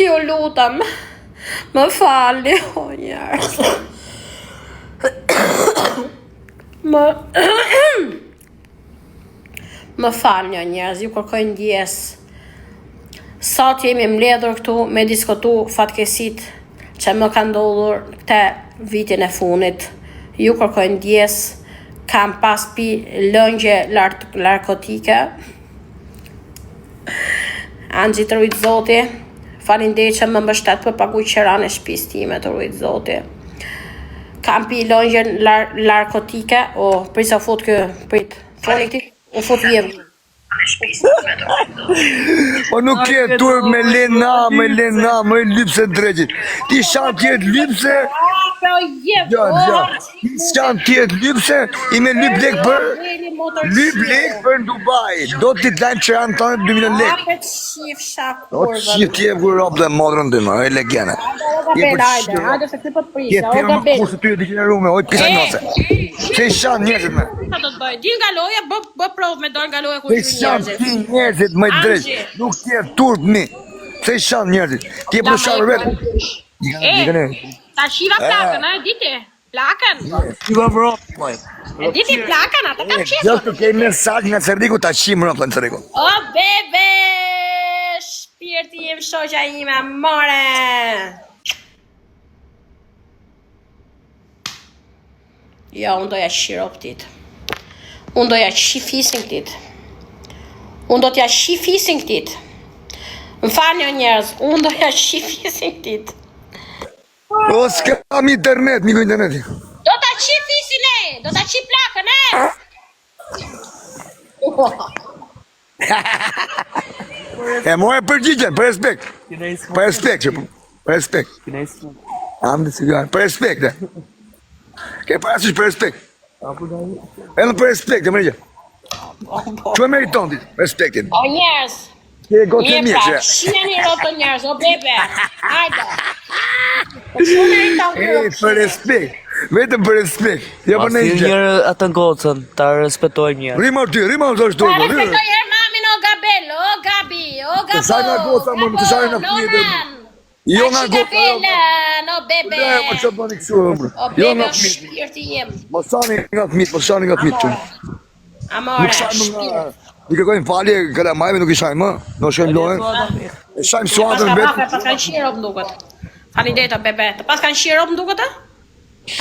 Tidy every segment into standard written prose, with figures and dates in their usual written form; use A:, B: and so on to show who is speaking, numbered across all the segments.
A: Ju lutem, më falni, o njerëz. Më... Më falni, o njerëz, ju kërkoj ndjesë. Sot jemi mbledhur këtu me diskutu fatkeqësitë që më ka ndodhur këtë vitin e fundit. Ju kërkoj ndjesë, kam pas pi lëngje narkotike. Anxhi të rujt zoti, faleminderit që më mbështet për pagu qeranë e shtëpisë time të rujt zoti. Kam pi lëngje narkotike, o, oh, prit se u fut kë, prit, foli këti, u fut vjev.
B: Po nuk ke turp me lena, me lena, me lypse dreqit. Ti shan tjetë lypse,
A: Po jep,
B: jo, jo. Ti shan tjetë lypse, i me lyp lek për, lyp lek për në Dubai. Do t'i të lajmë qeranë tënde 2 milion lek.
A: Apet shifsha
B: Do të
A: kurvën.
B: shif tje kur rob dhe motrën time, e legene. Je për
A: Gabel, hajde,
B: shirë.
A: hajde se këtë po të
B: Je
A: prisja, o
B: pjera më
A: Gabel.
B: kurse ty e degenerume, oj pisa nose. Se i shan njerëzit me.
A: Sa do të bëj? Dil nga loja, bë bë provë me dal nga loja kur
B: Se i
A: hyjnë
B: shan
A: njerëzit.
B: ti njerëzit më drejt.
A: Anxhi.
B: Nuk ke turp mi. Se i shan njerëzit. Ti je për
A: La,
B: sharë
A: ma
B: vetë.
A: E, ta shiva plakën, e di ti? Plakën?
C: Shiva vro, moj.
A: E di ti plakën, atë kam qefën.
B: Jo të kej mesazh nga Cërriku ta qim rëp në Cërriku.
A: O bebe, shpirti im, shoqja ime, more. Jo, unë doja qi rob këtit. Unë doja qi fisin këtit. Unë do t'ja qi fisin këtit. Më falni o njerëz, unë doja qi fisin këtit.
B: O s'kam internet, miku interneti.
A: Do ta qi fisin e, do ta qi plakën e.
B: E more përgjigjen, për respekt. Për respekt, që për respekt. Am të sigur, për respekt. e. Ke parasysh për respekt. Edhe për respekt, e më gjë. Që e meriton ti respektin?
A: O njerëz,
B: Ke gotë e
A: mirë
B: mirë
A: pra,
B: që.
A: shiheni robt o njerëz, o bebe. Hajde. Po ç'u meriton ky
B: E,
A: rob?
B: për respekt. Vetëm për respekt. Jo
C: Ma
B: për ndonjë
C: si
B: gjë.
C: njërë atë gocën, ta respektojmë një.
B: Rima ty, rima të ashtu.
A: Ta respektoj herë mamin o Gabel, o Gabi, o Gabo.
B: Të shaj nga goca, më, të shaj nga
A: Gabo,
B: fëmijët e-
A: Loran.
B: Jo nga
A: Ta
B: goca, jo.
A: Gabelën, o bebe.
B: Le, mo çfarë bëni kështu, o,
A: O
B: Jo
A: bebe,
B: nga
A: o
B: fëmijët.
A: shpirti im.
B: Mos shani nga fëmijët, mos shani nga fëmijët. çun.
A: Amore,
B: Nuk shajmë nga
A: shpirt.
B: I kërkojmë falje kalamajve, nuk i shajmë më. Do shkojmë lojën. E shajmë suatën
A: Paska
B: vetë.
A: rafe, paskan qirë rob duket. Faleminderit o bebe. Të paskan qirë rob duket a?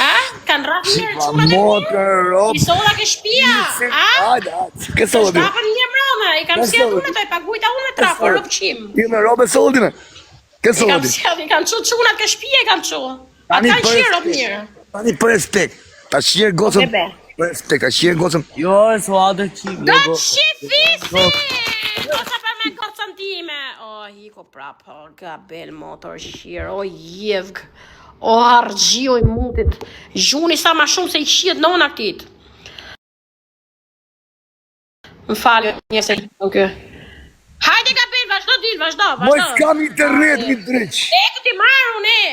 A: A? Kanë rraf mirë
B: Pa
A: çunat e mirë?
B: motër rob.
A: I solla ke shtëpia, a?
B: Hajde, hajde. Ke solla ti?
A: Shtapën një mbrëmë, i kam
B: Ke
A: sjellë
B: solla
A: unë ato, i pagujta unë me trafo, rob qim.
B: Ti me rob e solla ti me. Ke
A: I
B: solla
A: kam
B: ti?
A: sjellë, i kam çu çunat ke shtëpia i kam çu. Ata
B: Tani
A: kanë
B: për
A: qirë rob
B: respekt.
A: mirë.
B: Tani për respekt. Ta qirë gocën.
A: Bebe.
B: Për respekt, ta qirë gocën.
C: Jo, e suadë qim,
A: Do
C: jo
A: të
C: gocën.
A: shifisi! Goca për me gocën time! O, hiko prap, o, gabel, motor, shirë, o, jevg, o, harxhiu i mutit. Gjuni sa ma shumë se i qijet nona këtit. Më falë, një se kë. Hajde Gabel, vazhdo dil, vazhdo,
B: Moj
A: vazhdo.
B: s'kam internet mi dreq.
A: E ku ti marr unë? e?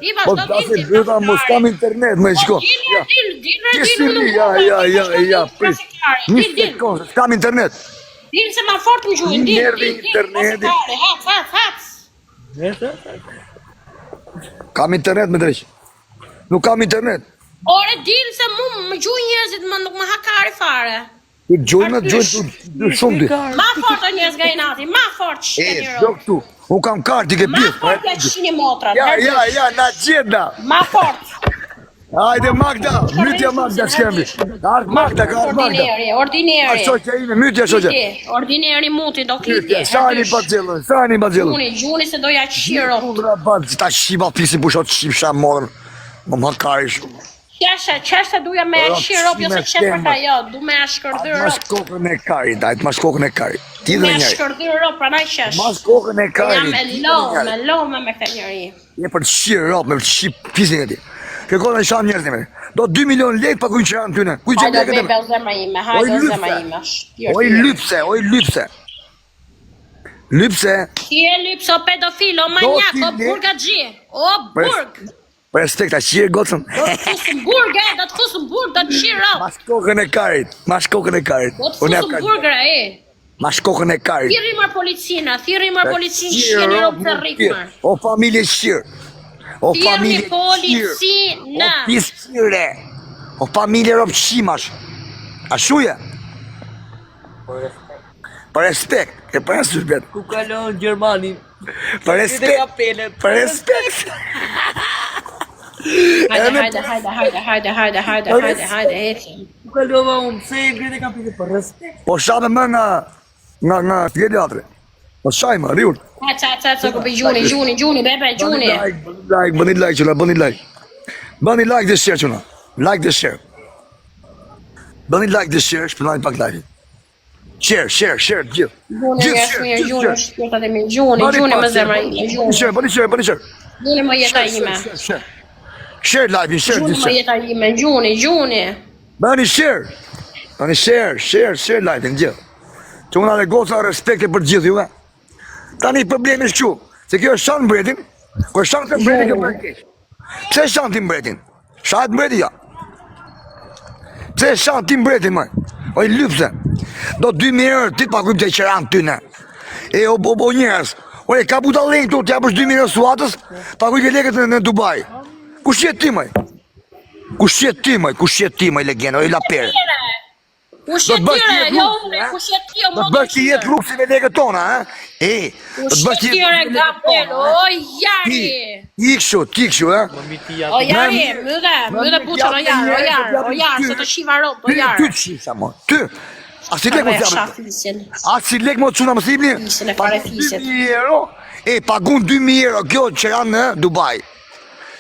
A: Di
B: Po
A: vazhdo dil,
B: dasi
A: ti
B: byta, mos kam internet, më
A: Po
B: shiko.
A: dil,
B: Ja.
A: dil, dil,
B: Ti
A: dil,
B: si
A: unë
B: ri,
A: nuk
B: ja,
A: dua,
B: ja,
A: dil,
B: ja,
A: vazhdo,
B: ja,
A: dil,
B: prit.
A: fare,
B: Një
A: Dil, dil.
B: sekondë, s'kam internet.
A: Dil se ma fort më gjuhin, dil,
B: Nervi
A: dil, dil,
B: interneti.
A: mos e fare, hac, hac, hac.
B: Kam internet me dreq. Nuk kam internet.
A: Ore dil se mu më gjuhin njerëzit, më nuk më ha kari fare.
B: Ti gjujnë, me gjujnë, dy shumë ti.
A: Ma fort o njerëz nga inati, ma fort
B: E,
A: shkeni
B: do
A: rob.
B: këtu. Unë kam kartë, ti ke
A: Ma
B: pjesë.
A: fort ja qini motrat.
B: Ja,
A: herdysh.
B: ja, ja, na gjeta.
A: Ma fort.
B: Hajde Magda, mytja Magda s'kemi. Ka ardh Magda, ka ardh Magda.
A: Ordineri,
B: A
A: ordineri.
B: shoqja ime, mytja shoqja.
A: Kliti, ordineri muti do kliti.
B: Mytja, shani
A: herdysh.
B: bacellën, shani bacellën.
A: Gjuni, gjuni se do ja qiro.
B: Kundra bac, ta shiba pisin pushot shipsha morën. Më më kari shumë.
A: Qeshe, qeshe duja me ja
B: Rob,
A: qiro, jo se
B: shime
A: qesh për
B: temën.
A: ta jo, du me ja shkërdhyr
B: Mas
A: rob.
B: kokën e karit, ajt mas kokën e karit. Ti
A: Me
B: dhe
A: ja
B: njëri.
A: shkërdhyr rob, prandaj qesh.
B: Mas kokën e karit.
A: Jam e
B: ti dhe
A: lome,
B: njëri.
A: lome me këtë njeri.
B: Je për të shirë rob, me të shqip pisin e ti. Kërkon e sham njerëzit me. Do 2 milion lekë pa kujnë qiranë tyne. Kujt gjej
A: Hajde
B: lekët e
A: bebe o zemra ime, hajde o zemra ime, shpirt.
B: Oj
A: im.
B: lypse, oj lypse. Lypse,
A: Ti je lypse o pedofil, o manjak,
B: ti
A: o
B: le-
A: burgaxhi, o burg.
B: për respekt, ta qirë gocën.
A: Do të fus në burg, e, do të fus në burg, do të qiro.
B: Mas kokën e karit, mas kokën e karit.
A: Do të
B: Unë
A: fus
B: jam
A: në
B: kaq.
A: burg, re, e.
B: Ma shkokën e karit.
A: Thirri mër policinë, thirri mër policinë, shjeni rob të rrikmër.
B: O familje qirë. O familje
A: policinë.
B: O pis qire. O familje rob qimash. A shuje? Për respekt. E për respekt.
C: Ku kalon Gjermani?
B: Për respekt. Për respekt.
A: Hajde, hajde, hajde, hajde, hajde, hajde, hajde, hajde, hajde, ecim.
C: Ku kalova unë, pse e ngrite kapele për respekt?
B: Po shamë më nga nga nga tjeri atre. Po shajmë, riur.
A: Ec, ec, ec, grupi gjuni, gjuni, gjuni, bebe, gjuni.
B: Bëni like, bëni like, bëni like çuna, bëni like. Bëni like dhe share çuna. Like dhe share. Bëni like dhe share, shpërndani pak like. Share, share, share të gjithë.
A: Gjuni,
B: Gjithë
A: njerëz
B: share,
A: mirë,
B: gjithë
A: gjuni,
B: share.
A: shpirtat e mi, gjuni,
B: Bëni
A: gjuni
B: pak
A: më
B: share,
A: zemra
B: bëni
A: ime, gjuni.
B: share, bëni share, bëni share.
A: Gjuni më jeta ime.
B: Share, share. Share live, share
A: Gjuni
B: gjithë
A: më
B: share.
A: jeta ime, gjuni, gjuni.
B: Bëni share. Bëni share, share, share live-in gjithë. Çuna dhe goca respekte për të gjithë juve. Tani problemi është kështu, se kjo është shan mbretin, kur shan të mbretin kjo bën keq. Pse shan ti mbretin? Shahet mbreti ja. Pse shan ti mbretin më? O i lypse. Do 2000 euro ti paguajmë të qeran ty ne. E o o, o njerëz, o e ka budallën këtu, t'ja bësh 2000 euro suatës, paguaj lekët në, në Dubai. Kush je ti më? Kush je ti më? Kush je ti më legend, o i lapere.
A: Kush
B: Do
A: je
B: të bësh
A: tire,
B: jetë
A: jo
B: luksi,
A: unë,
B: eh?
A: kush je ti, o
B: Do të bësh ti jetë luksi me lekët tona, ha? E, do
A: Kush
B: të bësh
A: je
B: ti
A: tire,
B: jetë luksi me lekët
A: gapel,
B: tona, eh?
A: o
B: Ti,
A: jari.
B: ti kështu, ti kështu, ha?
C: Më mi ti ja.
A: O jari,
B: mirë-
A: mydhe,
B: më
A: mydhe
B: mirë
A: buçën, o
B: t'jap
A: jar, o
B: një herë,
A: jar,
B: të
A: o
B: t'japim
A: jar,
B: ty.
A: se të shiva rob, o
B: Ty,
A: jar.
B: ty të shifsa, mo, ty. As i lek mos
A: Fare
B: japim.
A: shafisin.
B: As i lek mos çuna mos ipni.
A: Fisin e fare fisit.
B: 2000 euro, e pagun 2000 euro kjo qeran në Dubai.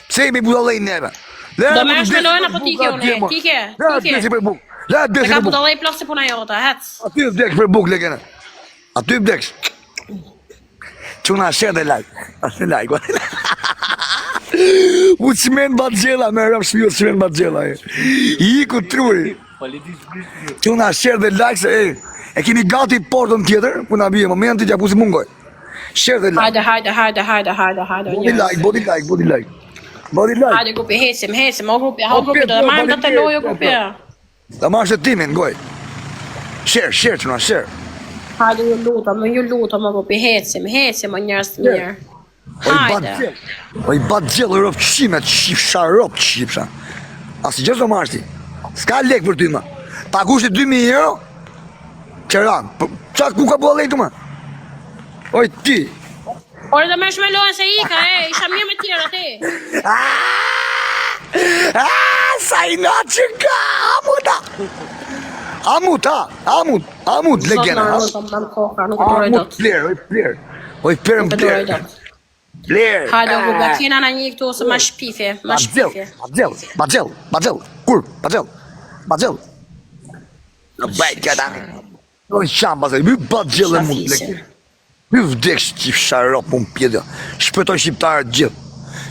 B: Pse jemi budallej neve? Le,
A: Do
B: mo,
A: merresh
B: të
A: me
B: vdesi
A: lojën
B: për
A: apo ti
B: bukë
A: ke
B: atje,
A: unë,
B: mo.
A: ti ke,
B: Le,
A: ti ke.
B: vdesi për bukë. Le,
A: Se
B: vdesi
A: ka
B: për bukë.
A: budallej plot si puna jote, hec.
B: Aty vdeksh për bukë legene. Aty vdeksh. Çuna share dhe like. Aty like. U çmen Baxhella, me rëp shmiu çmen Baxhella. e. Iku truri. Çuna share dhe like se e, e kemi gati portën tjetër, ku na bie momenti t'ja pusi mungoj. Share dhe like.
A: Hajde, hajde, hajde, hajde, hajde, hajde.
B: Body
A: njerëz.
B: like, body like, body like. Body like.
A: Hajde grupi, hecim, hecim, o grupi, ha
B: O,
A: o grupi, do
B: Pietro,
A: të marrim të
B: faleminderit,
A: lojë o grupi.
B: Pietro. Ta marrësh të timin, goj. Share, share çuna, share.
A: Hajde ju lutem, ju lutem o grupi, hecim, hecim o njerëz të mirë.
B: O i bat
A: Hajde.
B: gjell. O i bat gjell, o rob qime, qifsha, rob qifsha. Asë gjë s'do marrësh ti. S'ka lek për ty më. Pagush ti 2000 euro, qeran. Po, Qa ku ka bua lek më? Oj ti.
A: Ore do merresh me lojën se ika, e, isha mirë me tjerët, e.
B: Ah! Ah, sa i na që ka, amuta. Amut, ha, amut, amut,
A: Sot
B: legena.
A: më rrotëm më koka, nuk e duroj
B: Amut,
A: dot.
B: fler, oj fler. Oj fler,
A: Nuk e duroj
B: fler.
A: dot.
B: Fler.
A: Hajde o grupi, a kena na një këtu ose ma shpifi, ma
B: Baxhell,
A: shpifi.
B: baxhell, baxhell, baxhell, kur, baxhell, baxhell. Në bëj këta. Në shamba se, my baxhell e mund
A: Shafisin.
B: lek. My vdek shqip sharop mund pjedhja. Shpëtoj shqiptarët gjithë.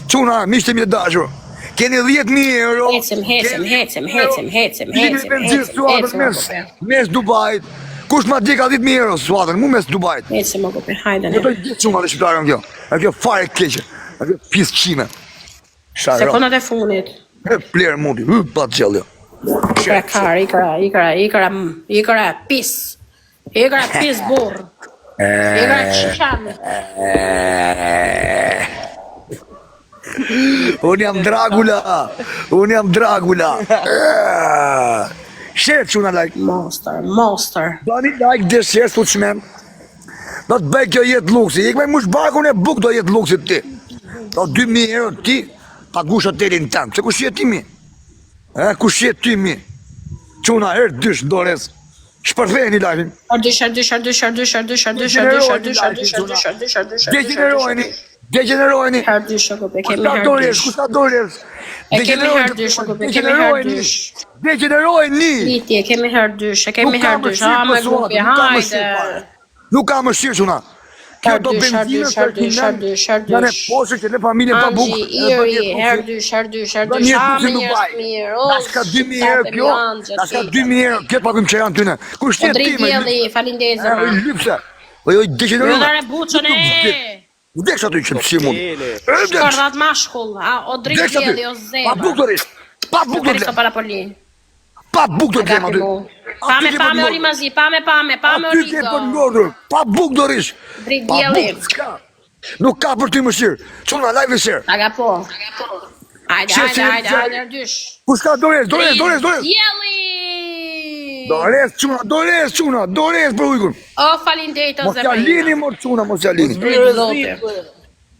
B: Çuna, miqtë mi të dashur. Keni 10000 euro.
A: Hecim, hecim,
B: Keni
A: hecim,
B: 10.000 euro.
A: hecim, hecim,
B: Jeni
A: hecim,
B: benzin
A: hecim,
B: suatën
A: hecim, o
B: mes,
A: grupi.
B: mes Dubait. Kush ma di ka 10000 euro suatën, mu mes Dubait.
A: Hecim o grupi, hajde ne.
B: Jetoj gjithë çuna dhe shqiptarët kjo. E kjo fare keqe. E kjo pis qime. Sharop.
A: Sekondat e fundit.
B: E fler mundi, hy baxhell jo.
A: Ikra kar, ikra, ikra, ikra, m, ikra, pis. Ikra, pis burr. Ikra, qan.
B: Unë jam Dragula. Unë jam Dragula. Share çuna like.
A: Monster, monster.
B: Bani like dhe share s'u çmend. Do të bëj kjo jetë luksi. Ik me mush barkun e buk do jetë luksi ti. Do 2000 euro ti pagush hotelin tënd. Pse kush je ti mi? E kush je ti mi? Çuna herë dysh në dorez. Shpërtheni live-in.
A: Ardysh, ardysh, ardysh, ardysh, ardysh, ardysh, ardysh, ardysh, ardysh, ardysh, ardysh, ardysh,
B: Degjenerojeni. Degjenerojeni.
A: Ardysh, o grupi,
B: Kush
A: kemi
B: ka dorez,
A: ardysh.
B: kush ka dorez?
A: E kemi herë dysh, o grupi, kemi herë dysh.
B: Degjenerojeni.
A: Liti, e kemi herë dysh, e kemi
B: Nuk ka
A: herë dysh.
B: mëshirë
A: Ha,
B: për
A: me grupi,
B: suatën, nuk ka mëshirë
A: hajde.
B: fare. Nuk ka mëshirë çuna. Kjo do
A: Herë dysh, herë
B: benzinën
A: dysh, herë dysh, herë dysh, herë
B: Janë e
A: dysh.
B: poshtë që le familjen pa bukë.
A: Anxhi,
B: e bën
A: Iri,
B: jetë
A: herë
B: luksi.
A: dysh, herë dysh, herë
B: Bën
A: dysh.
B: jetë
A: Ha,
B: luksi
A: me
B: në
A: njerëz
B: Dubai.
A: të mirë. O,
B: Tash ka 2000 euro
A: shqiptarët e
B: kjo,
A: mi anxhe,
B: tash ka
A: ti.
B: 2000 euro, kjo paguajmë qeran tyne. Kush
A: O
B: je ti
A: drejt
B: me?
A: dielli, faleminderit
B: E,
A: zemra.
B: oj, lypse. Oj, oj, degjenerojeni.
A: Ju dhe buçën e.
B: Vdeksh aty që si mund. E, vdeksh.
A: Shkardhat mashkull, a o drejt
B: Vdeksh aty.
A: dielli, o
B: Pa bukë
A: zemër.
B: do rish. Pa bukë do
A: Kristo
B: të
A: Parapoli.
B: Pa bukë do të kem aty.
A: Pame, pame, ori mazi, pame, pame, pame,
B: ori Aty ke për ngordhur, pa bukë do rrish. Pa bukë, s'ka. Nuk ka për ty mëshirë. Çuna like dhe share.
A: Aga po. Hajde, hajde, hajde, hajde, dysh.
B: Kush ka dorez, dorez, dorez, dorez.
A: Dielli!
B: Dorez, çuna, dorez, çuna, dorez për ujkun.
A: O, faleminderit o
B: Mos ja lini mor çuna, mos ja lini.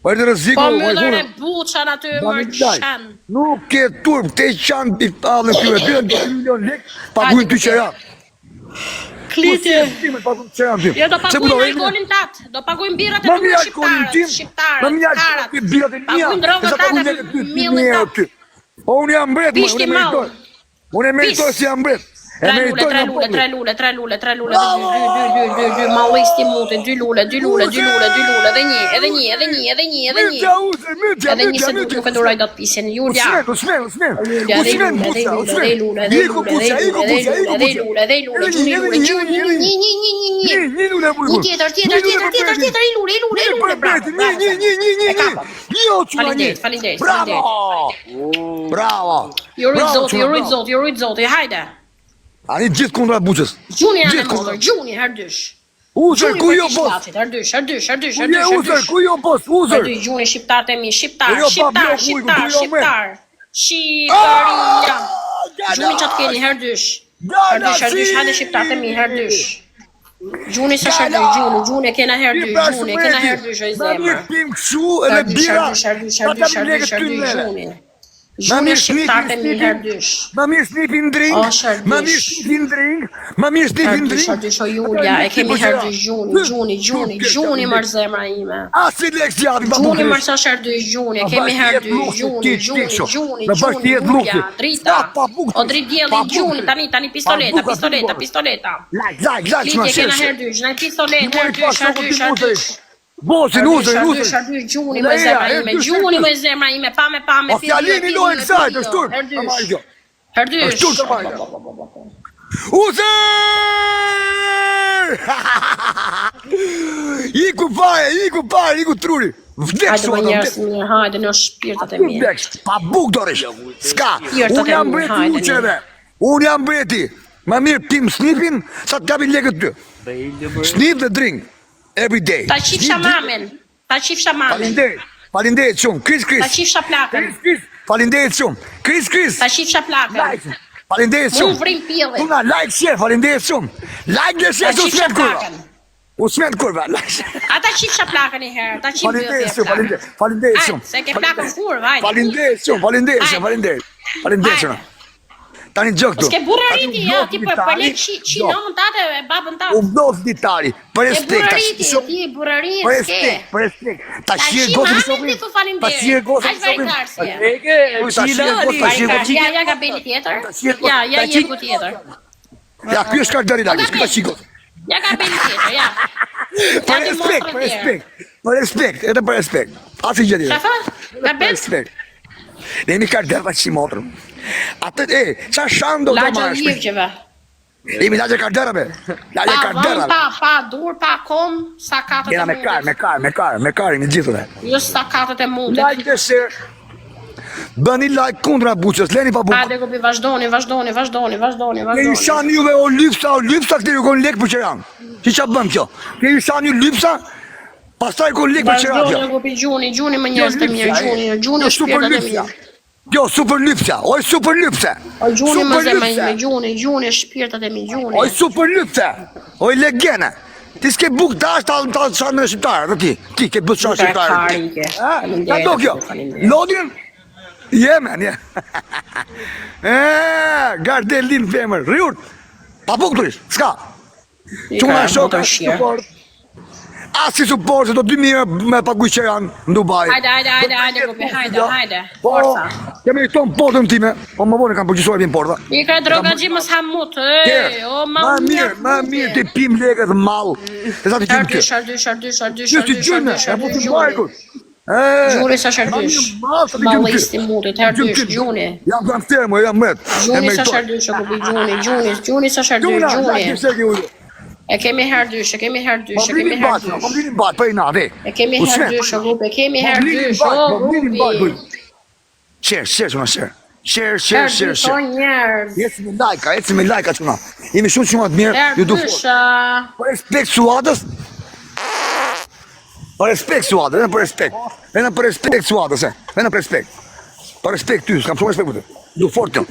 B: Po erdhi rreziku,
A: Po mbyllën e buçan aty mor qen.
B: Nuk ke turp, te qan i allën këtyre, 2 milion lek, paguajnë ty qera.
A: Kliti.
B: Paguajnë qera ty.
A: Jo do paguajnë alkoolin tat, do paguajnë birrat e tua shqiptarët, shqiptarët.
B: Më mirë alkoolin birrat e mia.
A: Paguajnë drogën tate, millin tat.
B: Po unë jam mbret, unë meritoj. Unë e meritoj si jam mbret. E
A: Tre lule,
B: meritoj
A: tre
B: nga
A: lule,
B: populli.
A: tre lule, tre lule, tre lule, dhe dy, dy, dy, dy, dy, dy, mallisti muti, dy lule, dy lule, dy lule, dy lule, edhe një, edhe një, edhe një, edhe një, edhe një.
B: Mytja, uze, mytja,
A: Edhe një
B: mytja,
A: se
B: mytja.
A: nuk e duroj dot pisin, Julia.
B: Usmen, usmen, usmen.
A: Julia, edhe
B: Usmen,
A: lule,
B: buca,
A: edhe
B: usmen.
A: lule, edhe lule, edhe
B: Iku
A: lule,
B: buca,
A: edhe
B: iku
A: lule,
B: buca, iku
A: edhe
B: buca.
A: lule, edhe lule,
B: Edhe një,
A: gjuni
B: edhe
A: lule,
B: një,
A: gjuni,
B: edhe një,
A: një, një, një, një,
B: Një,
A: një.
B: një lule
A: Një
B: bujkun.
A: tjetër,
B: Një
A: tjetër,
B: lule
A: tjetër,
B: për
A: tjetër,
B: bretin.
A: tjetër, i lule, i lule, i
B: Një
A: lule,
B: për
A: bravo,
B: bretin, një,
A: bravo.
B: një, një, një, një,
A: E
B: një.
A: kapëm.
B: Një o çuna një.
A: Faleminderit, faleminderit,
B: Bravo! Bravo!
A: Ju rujt
B: Bravo,
A: zoti,
B: çuna,
A: ju rujt
B: bravo.
A: zoti, ju rujt zoti, hajde.
B: Ani gjithë kundra buçës.
A: Gjuni janë
B: Gjithë
A: e
B: kundra.
A: modër, gjuni her dysh.
B: Uzer,
A: Gjuni
B: ku
A: për
B: jo
A: të
B: bos?
A: shlacit, her dysh, her dysh, her dysh,
B: Ku
A: her
B: je
A: dysh, her
B: uzer,
A: dysh.
B: ku jo bos? Uzer.
A: Her dysh gjuni shqiptarët e mi, shqiptar,
B: Ku jo pa
A: shqiptar,
B: blok ujku,
A: shqiptar,
B: ku jo me?
A: shqiptar. Shqipëria. Gjuni çat keni her dysh. Her dysh, her dysh, hajde shqiptarët e mi, her dysh. Gjuni s'është her dysh, gjuni, gjuni e kena her dysh, gjuni e kena her dysh, oj
B: Ma
A: zemër.
B: mirë pim kështu edhe
A: Her dysh, her
B: bira.
A: dysh, her dysh, her
B: Pa
A: dysh,
B: ta
A: her
B: lekë
A: dysh, her
B: ty
A: dysh,
B: neve.
A: gjuni.
B: Ma
A: Gjuni
B: mirë
A: shqiptarët e
B: snifin,
A: mi her
B: snifin,
A: dysh.
B: ma mirë snifin drink,
A: O, shërdysh.
B: ma mirë snifin drink, ma mirë
A: Her
B: snifin
A: dysh, her
B: drink.
A: dysh, o Julia, e kemi her dysh gjuni, gjuni, gjuni, gjuni mër zemra ime.
B: Asi lek si japi pa
A: Gjuni
B: bukë.
A: mër sa her dysh, gjuni, e kemi her dysh, gjuni, gjuni, gjuni,
B: Në bashkë
A: gjuni,
B: jetë
A: Julia,
B: lukthi.
A: drita.
B: Pa bukë.
A: O dritë dielli,
B: Pa bukë.
A: gjuni, tani, tani pistoleta,
B: Pa bukë,
A: pistoleta,
B: pa bukë.
A: pistoleta.
B: Like, like, like,
A: Klitje
B: çuna,
A: kena
B: share,
A: her
B: share.
A: dysh, na pistoletë, her
B: Mori pa
A: dysh, her
B: shokun
A: dysh,
B: ti
A: her
B: mutëri.
A: dysh.
B: Bosin,
A: Her dysh,
B: uzer,
A: her
B: uzer.
A: dysh, her dysh, gjuni më
B: Leja,
A: zemra
B: her
A: ime,
B: dysh, her
A: gjuni
B: dysh.
A: më zemra ime, pame, pame,
B: O fjalini lojë kësaj, është turp.
A: Her
B: Ta
A: dysh.
B: marrë kjo.
A: Her dysh.
B: Është turp ta marrë kjo. Uzer! Iku fare, iku fare, iku truri. Vdek
A: Hajde më
B: sot,
A: njerëz
B: vdek.
A: mirë, hajde në shpirtat e mi.
B: Vdek, pa buk dorish. S'ka.
A: Shpirtat
B: Unë
A: e
B: jam
A: mi,
B: mbreti
A: hajde,
B: uqeve. Unë jam mbreti. Ma mirë pim snifin, sa të kapin lekët ty. Snif dhe drink. Every day.
A: Ta qifsha
B: Snif, drink.
A: mamen, ta qifsha mamen,
B: Faleminderit. Faleminderit shumë. Kris Kris.
A: ta qifsha plakën,
B: Kris Kris. Faleminderit shumë. Kris Kris.
A: ta qifsha plakën.
B: Like. Faleminderit
A: Mu
B: shumë.
A: vrim pjellin.
B: Tuna like share, faleminderit shumë. Like dhe
A: Ta
B: share, u
A: qifsha
B: smet kurva.
A: plakën.
B: U smet kurva. Like share.
A: Ata qifsha plakën një herë, ta qif
B: Faleminderit shumë, faleminderit. Faleminderit
A: Hajde,
B: shumë.
A: se ke plakën kurva, hajde.
B: Faleminderit shumë, faleminderit shumë,
A: Hajde.
B: faleminderit. Faleminderit
A: Hajde.
B: shumë. Tani gjë këtu.
A: S'ke burrë
B: Tani
A: riti,
B: u
A: ja,
B: mblodh
A: ti për për
B: ditari,
A: lek qi, qi
B: jo,
A: nëmën tate e babën
B: U
A: tate.
B: mblodh ditari. Për
A: E
B: respekt,
A: burrë
B: tash.
A: riti,
B: shumë-
A: ti burrëri
B: Për
A: s'ke.
B: respekt, për respekt. Ta
A: Ta
B: shirë
A: qi
B: gocën
A: mamin
B: shokin.
A: ti thu
B: Ta
A: faleminderit.
B: shirë gocën
A: Aq
B: shokin.
A: varikarsi je.
C: Eke,
B: Ta shirë gocën, ta shirë
A: Varikarsi,
B: gocën.
A: ja, ja gabeli tjetër.
B: shirë gocën.
A: Ja, ja
B: Ta
A: jeku tjetër.
B: Ja, ky është kardari lagës, ky ta shirë gocën.
A: Ja gabeli tjetër, ja.
B: Për
A: Ja dy
B: respekt,
A: motra
B: për
A: tjerë.
B: respekt. Për respekt, edhe për respekt. Asë gjë tjetër.
A: Çfarë tha?
B: Për
A: Gabel?
B: respekt. Ne jemi kardar pa qi motrën. Atë, e, qa shan do të
A: Lagja
B: marrësh?
A: livgjeve.
B: Jemi lagje karderave. Lagje
A: Pa vëm,
B: karderave.
A: pa, pa dur, pa kom, sa katët
B: Jena
A: e
B: me kar, me
A: mutit.
B: kar, me kar, me kar, jemi gjithë ne.
A: Jo sa katët e mutit.
B: Like dhe share. Bëni like kundra buqës, leni pa bukë.
A: Hajde gopi, vazhdoni, vazhdoni, vazhdoni, vazhdoni,
B: Ke ju
A: vazhdoni.
B: shanë juve o lypsa, o lypsa, këtë ju konë lek për qeran. Si qa bëm kjo? Ke ju shanë ju lypsa, pastaj konë lek për qeran kjo.
A: Vazhdoni gopi, gjuni, gjuni më njerëz të mirë,
B: lypsa, e.
A: gjuni, gjuni
B: Kjo super
A: shpirtat e
B: lypsa.
A: mirë.
B: Kjo super lypsa, oj super lypse.
A: O gjuni më
B: Super
A: zemra
B: lypse.
A: ime, gjuni, gjuni shpirtat e mi, gjuni.
B: Oj super lypse. Oj legene. Ti s'ke buk dash ta ta shanë me shqiptarë, dhe ti. Ti ke buk shanë
A: Buka e
B: shqiptarë.
A: kari ke.
B: Ha?
A: Faleminderit,
B: Ka do kjo?
A: faleminderit.
B: Lodin? Jemen, je. E, Gardelin femër, rriur. Pa buk të rish, s'ka.
A: I
B: Çuna
A: ka
B: shok,
A: motor
B: as
A: shirë.
B: suport. As si suport, se do 2000 euro me paguaj qeran në Dubai.
A: Hajde, hajde, hajde,
B: Do
A: hajde,
B: të
A: Gopi,
B: jetë
A: hajde,
B: jo.
A: hajde.
B: Po,
A: Forca.
B: kemi këto në portën time, po më vonë kam përgjithësuar vjen porta.
A: I ka droga gjë mos ha mut, ej, o ma
B: Ma mirë, ma mirë ti pim lekët mall, se sa ti gjym ty.
A: Shërdysh, shërdysh, shërdysh, shërdysh,
B: Ti ti
A: shërdysh,
B: gjyme,
A: shërdysh,
B: e po ti
A: shërdysh,
B: bajkut.
A: gjuni.
B: E,
A: Gjuni sa
B: ma
A: shërdysh.
B: mirë mall sa ti gjym ty.
A: Mallisti mutit,
B: Gjym
A: herdysh,
B: ty.
A: gjuni.
B: Jam gangster, mo, jam met. E
A: Gjuni sa
B: meritoj.
A: shërdysh, o kupi, gjuni, gjuni, gjuni sa shërdysh,
B: Gjuna, la
A: gjuni.
B: kishe ki uju.
A: E kemi herdysh, e kemi herdysh,
B: Po
A: e kemi
B: blini bat, po
A: herdysh.
B: blini bat, po i na, ve.
A: E kemi
B: U smet,
A: herdysh, o grup, e kemi
B: Po blini
A: herdysh,
B: bat,
A: o
B: po blini bat,
A: grupi.
B: uj. Share, share, shuna, share. Share, share,
A: Herë
B: share,
A: dy
B: share.
A: o njerëz.
B: Eci me like, eci me like, çuna. Jemi shumë çuna të mirë,
A: Herë
B: ju du fort.
A: dysha.
B: Për respekt Suadës. Për respekt Suadës, vetëm për respekt. Vetëm për respekt Suadës, e. Vetëm për respekt. Për respekt ty, s'kam shumë respekt për ty. Du fort jo.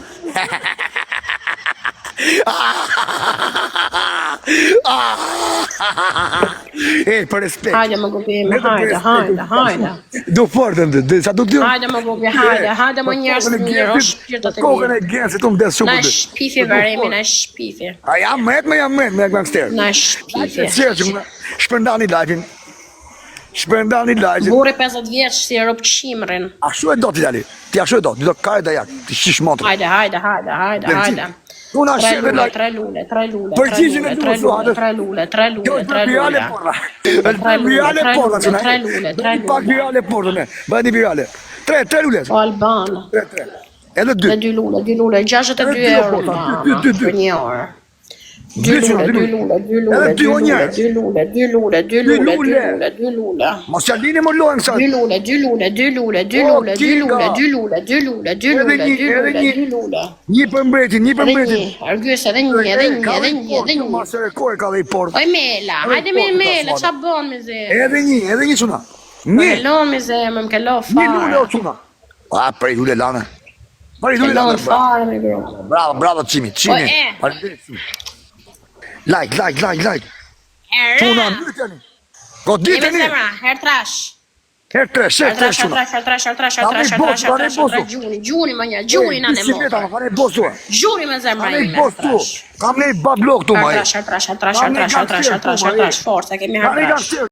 B: E, për respekt.
A: Hajde më gubim,
B: Vetëm për
A: hajde,
B: respekt,
A: hajde, hajde.
B: Du fort të dy, sa du ty?
A: Hajde më gubi, hajde, hajde më njerëz të mirë, o shpirtat e
B: Kokën
A: mirë.
B: e Gencit, unë vdes shumë
A: Na
B: për ty.
A: shpifi veremi, na shpifi.
B: A jam mret, më jam mret, me gangster.
A: Na shpifi.
B: Share që më shpërndani live-in. Shpërndani live-in.
A: Burri 50 vjeç si e rop qimrin.
B: Ashtu e do ti dali. Ti ashtu e do. Ti do kare dajak. Ti shish motrën.
A: Hajde, hajde, hajde, hajde, hajde.
B: Unë
A: Tre
B: ashtu e
A: lule,
B: like.
A: tre lule, tre lule, tre
B: Përgjigjen e
A: lule, tre
B: duhet,
A: lule,
B: Suadës.
A: tre lule, tre
B: Kjo
A: lule,
B: është
A: tre
B: bërë virale
A: lule.
B: porra.
A: Tre
B: Është bërë
A: lule,
B: virale
A: tre
B: porra
A: lule,
B: çuna.
A: tre lule, tre
B: Bëni pak
A: lule.
B: virale porra ne. Bëni virale. Tre, tre lule.
A: O Alban,
B: Tre, tre. Edhe dy.
A: dhe dy lule, dy lule, 62
B: Edhe dy,
A: euro
B: o,
A: Albana,
B: dy, dy, dy.
A: për një orë. Dy
B: Dy çuna,
A: lule,
B: dy
A: dy
B: lule.
A: lule, dy lule,
B: Edhe dy
A: dy
B: o
A: lule,
B: njerëz.
A: dy lule, dy lule, dy lule, dy
B: lule.
A: lule, dy lule.
B: Mos ja lini më lojën kësaj.
A: Dy lule, dy lule, dy lule, dy
B: O,
A: lule, dy
B: Kinga.
A: lule, dy lule, dy lule, dy
B: Edhe
A: lule,
B: një,
A: dy
B: edhe
A: lule,
B: një.
A: dy lule.
B: Një për mbretin, një për
A: Edhe
B: mbretin.
A: një, Argys, edhe një, edhe një, edhe një, edhe një.
B: Mos e rekord ka dhe i port.
A: Oj Mela,
B: Edhe
A: hajde me
B: portë,
A: Mela,
B: ta
A: qa bën me zemër?
B: Edhe një, edhe një çuna.
A: Më
B: Një,
A: ke lon me zemër, më ke lon
B: një lule
A: fare.
B: o çuna. A prej lule lane. Prej
A: Ke
B: lule
A: lon
B: lane. Bravo,
A: fare me gro.
B: bravo, bravo Çimi, Çimi.
A: O, e.
B: Faleminderit Çimi. Like, like, like, like. Çuna,
A: Era!
B: myteni.
A: Jemi
B: Goditeni.
A: zemra, her trash.
B: Her tresh, her
A: Her trash,
B: tresh
A: her
B: çuna.
A: trash, her trash, her trash, her
B: Ka
A: trash,
B: ne
A: her
B: boss,
A: trash, her
B: ka ne
A: trash, her
B: boss.
A: trash, gjuni, gjuni më një, gjuni na ne
B: Bicikleta,
A: motër.
B: ka ne boss tua.
A: Gjuni me
B: Ka
A: zemra
B: ne
A: ime, her
B: boss tu.
A: trash.
B: Kam ne bablok tu
A: Her
B: maj.
A: trash, her trash, her trash,
B: Kam
A: her
B: ne
A: trash, her trash, her
B: gangster
A: trash,
B: tu,
A: her
B: maj.
A: trash, forca, kemi
B: Ka
A: her
B: ne
A: trash.
B: gangster.